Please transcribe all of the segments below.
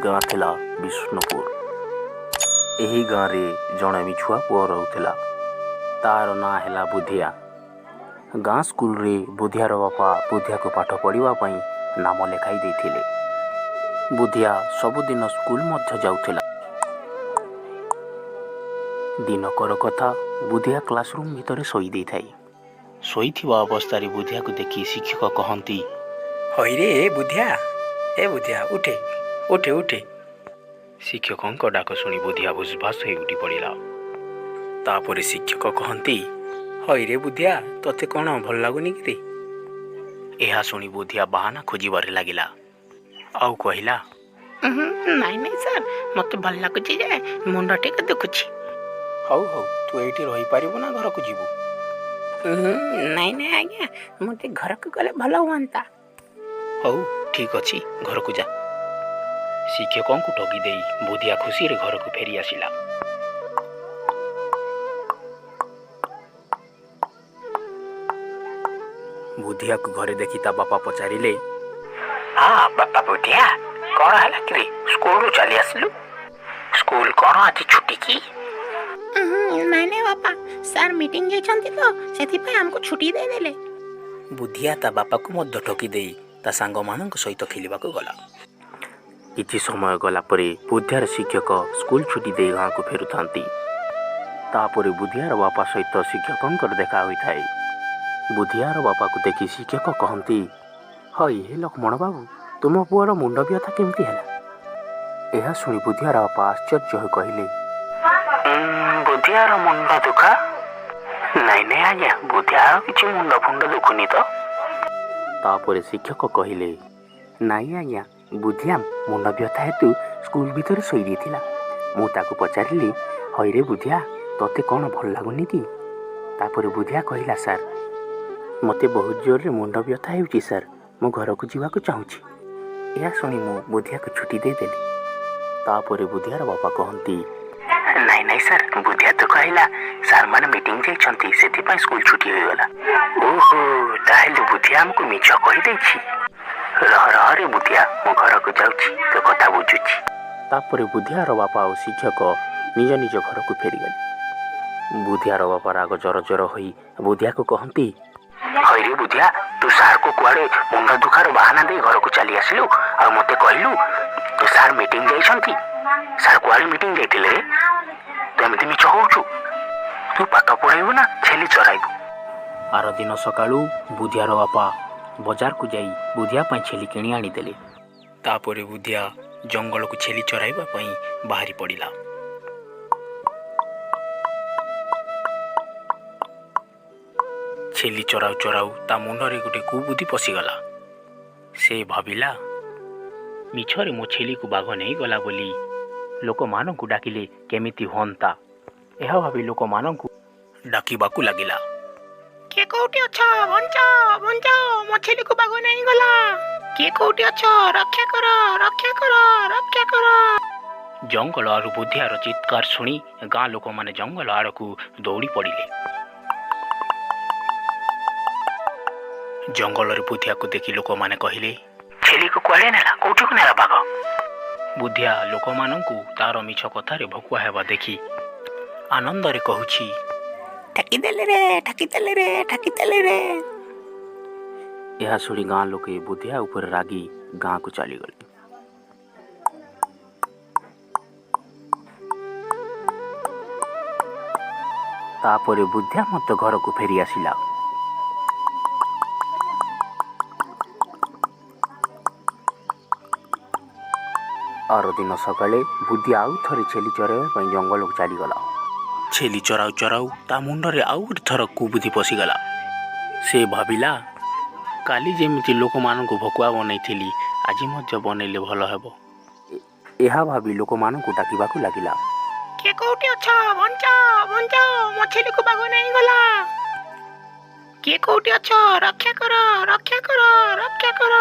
ଗାଁ ଥିଲା ବିଷ୍ଣୁପୁର। ଏହି ଗାଁରେ ଜଣେ ମିଛୁଆ ପୁଅ ରହୁଥିଲା। ତାର ନାଁ ହେଲା ବୁଧିଆ। ଗାଁ ସ୍କୁଲରେ ବୁଧିଆର ବାପା ବୁଧିଆକୁ ପାଠ ପଢ଼ିବା ପାଇଁ ନାମ ଲେଖାଇ ଦେଇଥିଲେ। ବୁଧିଆ ସବୁଦିନ ସ୍କୁଲ ମଧ୍ୟ ଯାଉଥିଲା। ଦିନକର କଥା, ବୁଧିଆ କ୍ଲାସରୁମ୍ ଭିତରେ ଶୋଇ ଦେଇଥାଏ। ଶୋଇଥିବା ଅବସ୍ଥାରେ ବୁଧିଆକୁ ଦେଖି ଶିକ୍ଷକ କହନ୍ତି, ହଇରେ ଏ ବୁଧିଆ, ଏ ବୁଧିଆ, ଉଠେ ଉଠେ ଉଠେ। ଶିକ୍ଷକଙ୍କ ଡାକ ଶୁଣି ବୁଧିଆ ଭୁସଭାସ ହୋଇ ଉଠି ପଡ଼ିଲା। ତାପରେ ଶିକ୍ଷକ କହନ୍ତି, ହଇରେ ବୁଧିଆ, ତୋତେ କ'ଣ ଭଲ ଲାଗୁନି କିରେ? ଏହା ଶୁଣି ବୁଧିଆ ବାହାନା ଖୋଜିବାରେ ଲାଗିଲା ଆଉ କହିଲା, ନାଇଁ ନାଇଁ ସାର୍, ମୋତେ ଭଲ ଲାଗୁଛି ଯେ ମୁଣ୍ଡ ଟିକେ ଦୁଖୁଛି। ହଉ ହଉ, ତୁ ଏଇଠି ରହିପାରିବୁ ନା ଘରକୁ ଯିବୁ? ନାଇଁ ନାଇଁ ଆଜ୍ଞା, ମୁଁ ଟିକେ ଘରକୁ ଗଲେ ଭଲ ହୁଅନ୍ତା। ହଉ, ଠିକ୍ ଅଛି, ଘରକୁ ଯା। ଶିକ୍ଷକଙ୍କୁ ଠକି ଦେଇ ବୁଧିଆ ଖୁସିରେ ଘରକୁ ଫେରି ଆସିଲା। ବୁଧିଆକୁ ଘରେ ଦେଖି ତା ବାପା ପଚାରିଲେ, ହଁ ବାପା ବୁଧିଆ, କ'ଣ ହେଲା କିରେ, ସ୍କୁଲରୁ ଚାଲି ଆସିଲୁ? ସ୍କୁଲ କ'ଣ ଆଜି ଛୁଟି କି? ନାଇଁ ନାଇଁ ବାପା, ସାର୍ ମିଟିଂ ଯାଇଛନ୍ତି ତ ସେଥିପାଇଁ ଆମକୁ ଛୁଟି ଦେଇଦେଲେ। ବୁଧିଆ ତା ବାପାକୁ ମଧ୍ୟ ଠକି ଦେଇ ତା ସାଙ୍ଗମାନଙ୍କ ସହିତ ଖେଳିବାକୁ ଗଲା। କିଛି ସମୟ ଗଲା ପରେ ବୁଧିଆର ଶିକ୍ଷକ ସ୍କୁଲ ଛୁଟି ଦେଇ ଗାଁକୁ ଫେରୁଥାନ୍ତି। ତାପରେ ବୁଧିଆର ବାପା ସହିତ ଶିକ୍ଷକଙ୍କର ଦେଖା ହୋଇଥାଏ। ବୁଧିଆର ବାପାକୁ ଦେଖି ଶିକ୍ଷକ କହନ୍ତି, ହଇ ହେ ଲକ୍ଷ୍ମଣ ବାବୁ, ତୁମ ପୁଅର ମୁଣ୍ଡ ବ୍ୟଥା କେମିତି ହେଲା? ଏହା ଶୁଣି ବୁଧିଆର ବାପା ଆଶ୍ଚର୍ଯ୍ୟ ହୋଇ କହିଲେ, ବୁଧିଆର ମୁଣ୍ଡ ଦୁଃଖ? ନାଇଁ ନାଇଁ ଆଜ୍ଞା, ବୁଧିଆର କିଛି ମୁଣ୍ଡ ଫୁଣ୍ଡ ଦୁଖୁନି ତ। ତାପରେ ଶିକ୍ଷକ କହିଲେ, ନାଇଁ ଆଜ୍ଞା, ବୁଧିଆ ମୁଣ୍ଡ ବ୍ୟଥା ହେତୁ ସ୍କୁଲ ଭିତରେ ଶୋଇ ଦେଇଥିଲା। ମୁଁ ତାକୁ ପଚାରିଲି, ହଇରେ ବୁଧିଆ, ତୋତେ କ'ଣ ଭଲ ଲାଗୁନି କି? ତାପରେ ବୁଧିଆ କହିଲା, ସାର୍, ମୋତେ ବହୁତ ଜୋରରେ ମୁଣ୍ଡ ବ୍ୟଥା ହେଉଛି ସାର୍, ମୁଁ ଘରକୁ ଯିବାକୁ ଚାହୁଁଛି। ଏହା ଶୁଣି ମୁଁ ବୁଧିଆକୁ ଛୁଟି ଦେଇଦେଲି। ତାପରେ ବୁଧିଆର ବାପା କହନ୍ତି, ନାଇଁ ନାଇଁ ସାର୍, ବୁଧିଆ ତ କହିଲା ସାର୍ ମାନେ ମିଟିଂ ଯାଇଛନ୍ତି, ସେଥିପାଇଁ ସ୍କୁଲ ଛୁଟି ହୋଇଗଲା। ଓହୋ, ତାହେଲେ ବୁଧିଆ ଆମକୁ ମିଛ କହିଦେଇଛି। ରହ ରହରେ ବୁଧିଆ, ମୁଁ ଘରକୁ ଯାଉଛି, ତୋ କଥା ବୁଝୁଛି। ତାପରେ ବୁଧିଆର ବାପା ଆଉ ଶିକ୍ଷକ ନିଜ ନିଜ ଘରକୁ ଫେରିଗଲେ। ବୁଧିଆର ବାପା ରାଗ ଜର ଜର ହୋଇ ବୁଧିଆକୁ କହନ୍ତି, ହଇରେ ବୁଧିଆ, ତୁ ସାର୍କୁ କୁଆଡ଼େ ମୁଣ୍ଡ ଦୁଃଖର ବାହାନା ଦେଇ ଘରକୁ ଚାଲି ଆସିଲୁ ଆଉ ମୋତେ କହିଲୁ ସାର୍ ମିଟିଂ ଯାଇଛନ୍ତି। ସାର୍ କୁଆଡ଼େ ମିଟିଂ ଯାଇଥିଲେ ରେ? ତୁ ଏମିତି ମିଛ କହୁଛୁ? ତୁ ପାଠ ପଢ଼େଇବୁ ନା ଛେଲି ଚରାଇବୁ? ଆର ଦିନ ସକାଳୁ ବୁଧିଆର ବାପା ବଜାରକୁ ଯାଇ ବୁଧିଆ ପାଇଁ ଛେଲି କିଣି ଆଣିଦେଲେ। ତାପରେ ବୁଧିଆ ଜଙ୍ଗଲକୁ ଛେଲି ଚରାଇବା ପାଇଁ ବାହାରି ପଡ଼ିଲା। ଛେଲି ଚରାଉ ଚରାଉ ତା ମୁଣ୍ଡରେ ଗୋଟେ କୁବୁଦ୍ଧି ପଶିଗଲା। ସେ ଭାବିଲା, ମିଛରେ ମୋ ଛେଲିକୁ ବାଘ ନେଇଗଲା ବୋଲି ଲୋକମାନଙ୍କୁ ଡାକିଲେ କେମିତି ହୁଅନ୍ତା। ଏହା ଭାବି ଲୋକମାନଙ୍କୁ ଡାକିବାକୁ ଲାଗିଲା। କିଏ କୋଉଠି ଅଛ, ବଞ୍ଚାଅ ବଞ୍ଚାଅ, ମୋ ଛେଲିକୁ ବାଘ ନେଇଗଲା। କିଏ କୋଉଠି ଅଛ, ରକ୍ଷା କର ରକ୍ଷା କର ରକ୍ଷା କର। ଜଙ୍ଗଲ ଆଡ଼ୁ ବୁଧିଆର ଚିତ୍କାର ଶୁଣି ଗାଁ ଲୋକମାନେ ଜଙ୍ଗଲ ଆଡ଼କୁ ଦୌଡ଼ି ପଡ଼ିଲେ। ଜଙ୍ଗଲରେ ବୁଧିଆକୁ ଦେଖି ଲୋକମାନେ କହିଲେ, ଛେଲିକୁ କୁଆଡ଼େ ନେଲା, କୋଉଠିକୁ ନେଲା ବାଘ? ବୁଧିଆ ଲୋକମାନଙ୍କୁ ତାର ମିଛ କଥାରେ ଭକୁଆ ହେବା ଦେଖି ଆନନ୍ଦରେ କହୁଛି, ଠକିଦେଲେ ରେ, ଠକିଦେଲେ ରେ, ଠକିଦେଲେ ରେ। ଏହା ଶୁଣି ଗାଁ ଲୋକେ ବୁଧିଆ ଉପରେ ରାଗି ଗାଁକୁ ଚାଲିଗଲେ। ତାପରେ ବୁଧିଆ ମଧ୍ୟ ଘରକୁ ଫେରି ଆସିଲା। ଆର ଦିନ ସକାଳେ ବୁଧିଆ ଆଉ ଥରେ ଛେଲି ଚରାଇବା ପାଇଁ ଜଙ୍ଗଲକୁ ଚାଲିଗଲା। ଛେଲି ଚରାଉ ଚରାଉ ତା ମୁଣ୍ଡରେ ଆଉ ଗୋଟେ ଥର କୁବୁଦ୍ଧି ପଶିଗଲା। ସେ ଭାବିଲା, କାଲି ଯେମିତି ଲୋକମାନଙ୍କୁ ଭକୁଆ ବନେଇଥିଲି, ଆଜି ମଧ୍ୟ ବନେଇଲେ ଭଲ ହେବ। ଏହା ଭାବି ଲୋକମାନଙ୍କୁ ଡାକିବାକୁ ଲାଗିଲା। କିଏ କୋଉଠି ଅଛ, ବଞ୍ଚାଅ ବଞ୍ଚାଅ, ମୋ ଛେଲିକୁ ବାଘ ନେଇଗଲା। କିଏ କୋଉଠି ଅଛ, ରକ୍ଷା କର ରକ୍ଷା କର ରକ୍ଷା କର।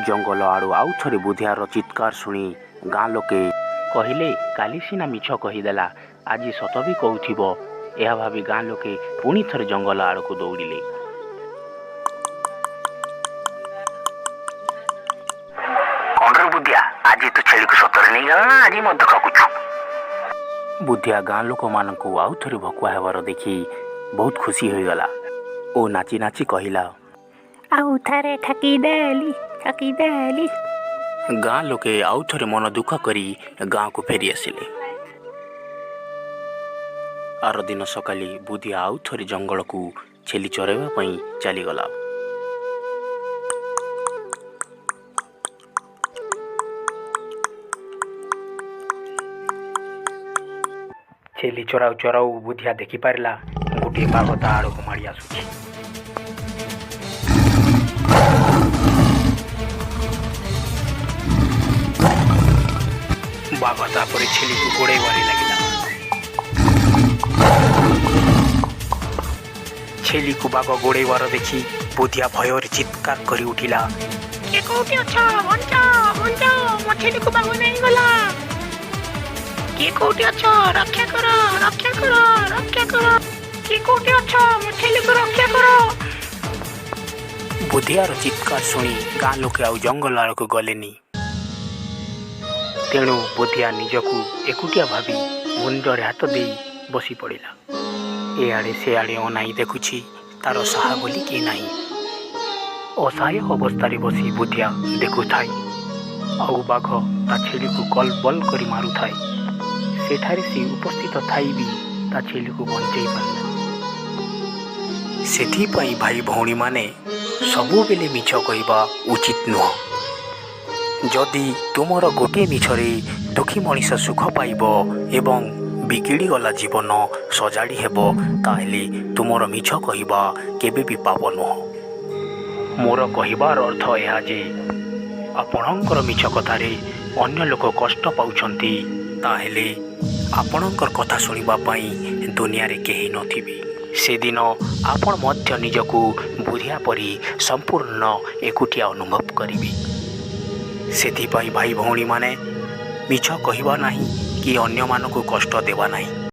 ଜଙ୍ଗଲ ଆଡ଼ୁ ଆଉ ଥରେ ବୁଧିଆର ଚିତ୍କାର ଶୁଣି ଗାଁ ଲୋକେ କହିଲେ, କାଲି ସିନା ମିଛ କହିଦେଲା, ଆଜି ସତ ବି କହୁଥିବ। ଏହା ଭାବି ଗାଁ ଲୋକେ ପୁଣି ଥରେ ଜଙ୍ଗଲ ଆଡ଼କୁ ଦୌଡ଼ିଲେ। କ'ଣ ରେ ବୁଧିଆ, ଆଜି ତୁ ଛେଳିକୁ ସତରେ ନେଇଗଲା ନା ଆଜି ମଧ୍ୟ ଠକୁଛୁ? ବୁଦ୍ଧିଆ ଗାଁ ଲୋକମାନଙ୍କୁ ଆଉ ଥରେ ଭକୁଆ ହେବାର ଦେଖି ବହୁତ ଖୁସି ହୋଇଗଲା ଓ ନାଚି ନାଚି କହିଲା, ଆଉ ଥରେ ଠକିଦେଲି, ଠକିଦେଲି। ଗାଁ ଲୋକେ ଆଉ ଥରେ ମନ ଦୁଃଖ କରି ଗାଁକୁ ଫେରି ଆସିଲେ। ଆର ଦିନ ସକାଳେ ବୁଦ୍ଧିଆ ଆଉ ଥରେ ଜଙ୍ଗଲକୁ ଛେଳି ଚରାଇବା ପାଇଁ ଚାଲିଗଲା। ଛେଳି ଚରାଉ ଚରାଉ ବୁଦ୍ଧିଆ ଦେଖିପାରିଲା, ଗୋଟିଏ ବାଘ ତା ଆଡ଼କୁ ମାଡ଼ି ଆସୁଛି। ବାଘ ତାପରେ ଛେଳିକୁ ଗୋଡ଼େଇବାରେ ଲାଗିଲା। ଛେଳିକୁ ବାଘ ଗୋଡ଼େଇବାର ଦେଖି ବୁଦ୍ଧିଆ ଭୟରେ ଚିତ୍କାର କରି ଉଠିଲା, କିଏ କୋଉଠି ଅଛ? ବଞ୍ଚାଅ, ବଞ୍ଚାଅ, ମୋ ଛେଳିକୁ ବାଘ ନେଇଗଲା। କିଏ କୋଉଠି ଅଛ? ରକ୍ଷା କର, ରକ୍ଷା କର, ରକ୍ଷା କର। କିଏ କୋଉଠି ଅଛ? ମୋ ଛେଳିକୁ ରକ୍ଷା କର। ବୁଦ୍ଧିଆର ଚିତ୍କାର ଶୁଣି ଗାଁ ଲୋକେ ଆଉ ଜଙ୍ଗଲ ଆଡ଼କୁ ଗଲେନି। ତେଣୁ ବୁଦ୍ଧିଆ ନିଜକୁ ଏକୁଟିଆ ଭାବି ମୁଣ୍ଡରେ ହାତ ଦେଇ ବସି ପଡ଼ିଲା। ଏଆଡ଼େ ସେଆଡ଼େ ଅନାଇ ଦେଖୁଛି, ତାର ସାହା ବୋଲି କେହି ନାହିଁ। ଅସହାୟ ଅବସ୍ଥାରେ ବସି ବୁଦ୍ଧିଆ ଦେଖୁଥାଏ ଆଉ ବାଘ ତା ଛେଳିକୁ କଲ ବଲ କରି ମାରୁଥାଏ। ସେଠାରେ ସେ ଉପସ୍ଥିତ ଥାଇ ବି ତା ଛେଳିକୁ ବଞ୍ଚେଇ ପାରିଲା। ସେଥିପାଇଁ ଭାଇ ଭଉଣୀମାନେ, ସବୁବେଳେ ମିଛ କହିବା ଉଚିତ ନୁହଁ। ଯଦି ତୁମର ଗୋଟିଏ ମିଛରେ ଦୁଃଖୀ ମଣିଷ ସୁଖ ପାଇବ ଏବଂ ବିଗିଡ଼ିଗଲା ଜୀବନ ସଜାଡ଼ି ହେବ, ତାହେଲେ ତୁମର ମିଛ କହିବା କେବେ ବି ପାପ ନୁହଁ। ମୋର କହିବାର ଅର୍ଥ ଏହା ଯେ ଆପଣଙ୍କର ମିଛ କଥାରେ ଅନ୍ୟ ଲୋକ କଷ୍ଟ ପାଉଛନ୍ତି, ତାହେଲେ ଆପଣଙ୍କର କଥା ଶୁଣିବା ପାଇଁ ଦୁନିଆରେ କେହି ନଥିବେ। ସେଦିନ ଆପଣ ମଧ୍ୟ ନିଜକୁ ବୁଦ୍ଧିଆ ପରି ସମ୍ପୂର୍ଣ୍ଣ ଏକୁଟିଆ ଅନୁଭବ କରିବେ। ସେଥିପାଇଁ ଭାଇ ଭଉଣୀମାନେ, ମିଛ କହିବା ନାହିଁ କି ଅନ୍ୟମାନଙ୍କୁ କଷ୍ଟ ଦେବା ନାହିଁ।